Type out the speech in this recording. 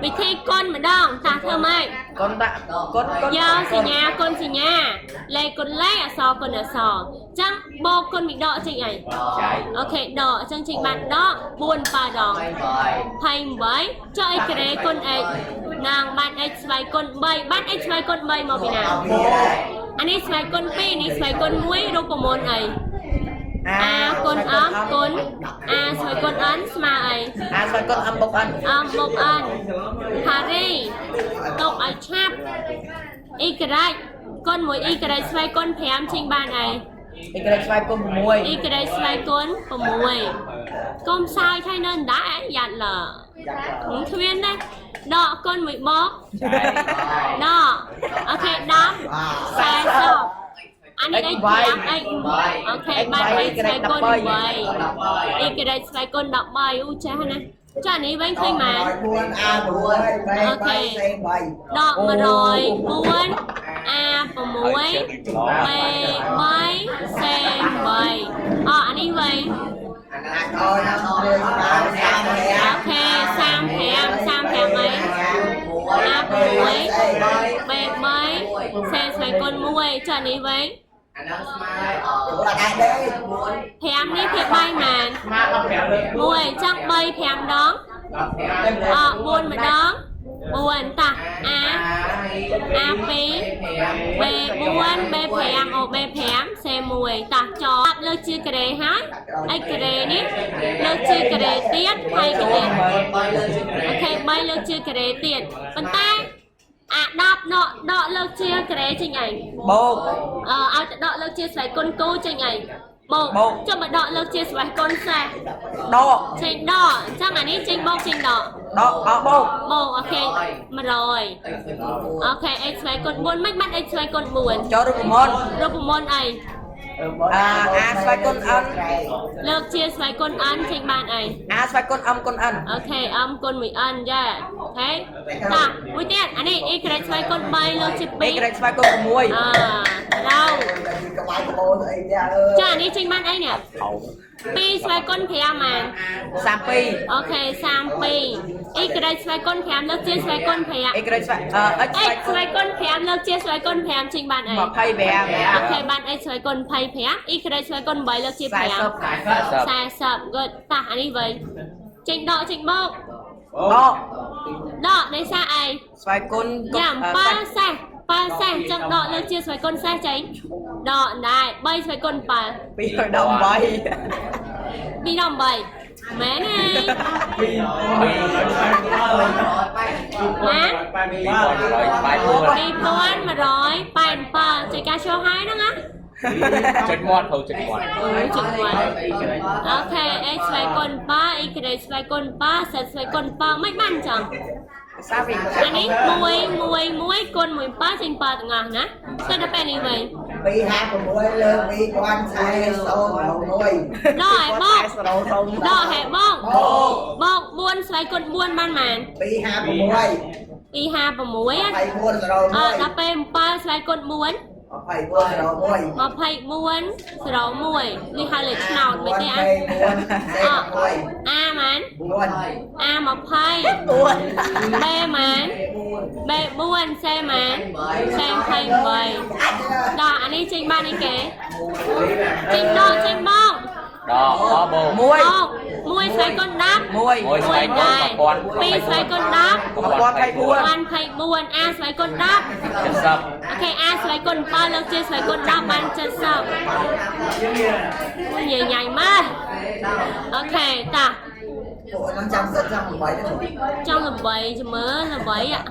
វិធីគុណម្ដងតាធ្វើម៉េច គុណដាក់គុណគុណ យកសញ្ញាគុណសញ្ញាលេខគុណលេខអក្សរគុណអក្សរចឹងបូកគុណមួយដកចេញអី ចៃ OK ដកចឹងចេញបានដក4ប៉ាដង28ចុះ x ការ៉េគុណ x នឹងបាន x ស្វ័យគុណ3បាន x ស្វ័យគុណ3មកពីណាអានេះស្វ័យគុណ2នេះស្វ័យគុណ1រូបមន្តអី a គុណ m គុណ a ស្វ័យគុណ n ស្មើអី a ស្វ័យគុណ m បូក n m បូក n ហារីຕົកឲ្យឆាប់ y គុណ1 y ស្វ័យគុណ5ចេញបានអី y ស្វ័យគុណ6 y ស្វ័យគុណ6កុំសើចឲ្យនៅអណ្ដាតយ៉ាត់ឡគ្មានទេដកគុណមួយបកដក OK 10 40អានេះ x 5 x OK បាន x ស្វ័យគុណ8 y ស្វ័យគុណ13អូចេះណាចានេះវិញឃើញម៉ាន 4 A 6 B 3 C 3 ដក104 A 6 B 3 C 8អអានេះវិញ អត់ OK 35 35អី A 6 B 3 C ស្វ័យគុណ1ចានេះវិញ អាហ្នឹងស្មើ អាចទេ 5នេះភាគ3ម៉ាន ស្មើ15លើ 1ចឹង3 5ដងអ4ម្ដង4តា A A 2 B 4 B 5អូ B 5 C 1តាចប់លើកជាការ៉េហើយអីការ៉េនេះលើកជាការ៉េទៀតហើយការ៉េ 3លើជា OK 3លើកជាការ៉េទៀតប៉ុន្តែអា10ដកដកលើកជាការ៉េចេញអី បូក អឺឲ្យទៅដកលើកជាស្វ័យគុណគូចេញអីបូក បូក ចុះបើដកលើកជាស្វ័យគុណសេះ ដក ចេញដកអញ្ចឹងអានេះចេញបូកចេញដក ដកអបូក បូក OK 100 OK x ស្វ័យគុណ4មិនបាន x ស្វ័យគុណ4 ចូលរូបមន្ត រូបមន្តអី អា a ស្វ័យគុណ n លើកជាស្វ័យគុណ n ចេញបានអី a ស្វ័យគុណ m គុណ n OK m គុណ1 n យ៉ា OK តាមួយទៀតអានេះ y ស្វ័យគុណ3លើកជា y 2 ស្វ័យគុណ6 អឺត្រូវ ក្បាច់ក្បូនអីយ៉ាអើ ចាអានេះចេញបានអីនេះ2ស្វ័យគុណ5ម៉ាន 32 OK 32 y ស្វ័យគុណ5លើកជាស្វ័យគុណ5 y ស្វ័យអឺ x x ស្វ័យគុណ5លើកជាស្វ័យគុណ5ចេញបានអី 25 OK បាន x ស្វ័យគុណ25 y ស្វ័យគុណ8លើកជា5 40 40 good តាអានេះវិញចេញដកចេញបូក ដក ដកដោយសារអី ស្វ័យគុណ យ៉ា7សេះ7សេះអញ្ចឹងដកលើកជាស្វ័យគុណសេះចេញដកដែរ3ស្វ័យគុណ7 218 2ដល់8មែនទេណា 2187 2187ចុចការចូលហើយហ្នឹងណា ចុចមាត់ទៅចុចមាត់ ចុចមាត់ OK x ស្វ័យគុណ7 y ស្វ័យគុណ7 z ស្វ័យគុណ7មិនបានចឹង សាវី អានេះ1 1 1គុណ1 7ចេញ7ទាំងអស់ណាទៅដល់ពេលនេះវិញ 256លើ2040 01 ដកឲ្យបោក 0 ដកឲ្យបោកបោក4ស្វ័យគុណ4បានប៉ុន្មាន 256 256 24 អឺដល់ពេល7ស្វ័យគុណ4 24 01 24 01នេះហៅលេខឆ្នោតមិនទេអា 4 អាម៉ាន 4 អា20 4 B ម៉ាន B 4 C ម៉ាន C 28ដល់អានេះចេញបានអីគេចេញដកចេញបោក ដកអបូក 1 បោក1ស្វ័យគុណ10 1 មួយស្វ័យគុណ 2ស្វ័យគុណ10 1024 1024 A ស្វ័យគុណ10 70 OK A ស្វ័យគុណ7លើកជាស្វ័យគុណ10បាន70ញ៉ៃញ៉ៃម៉េះ OK តា ពួកនឹងចាំសិតចាំ8ហ្នឹង ចង់ល្បីចាំមើលល្បីอ่ะ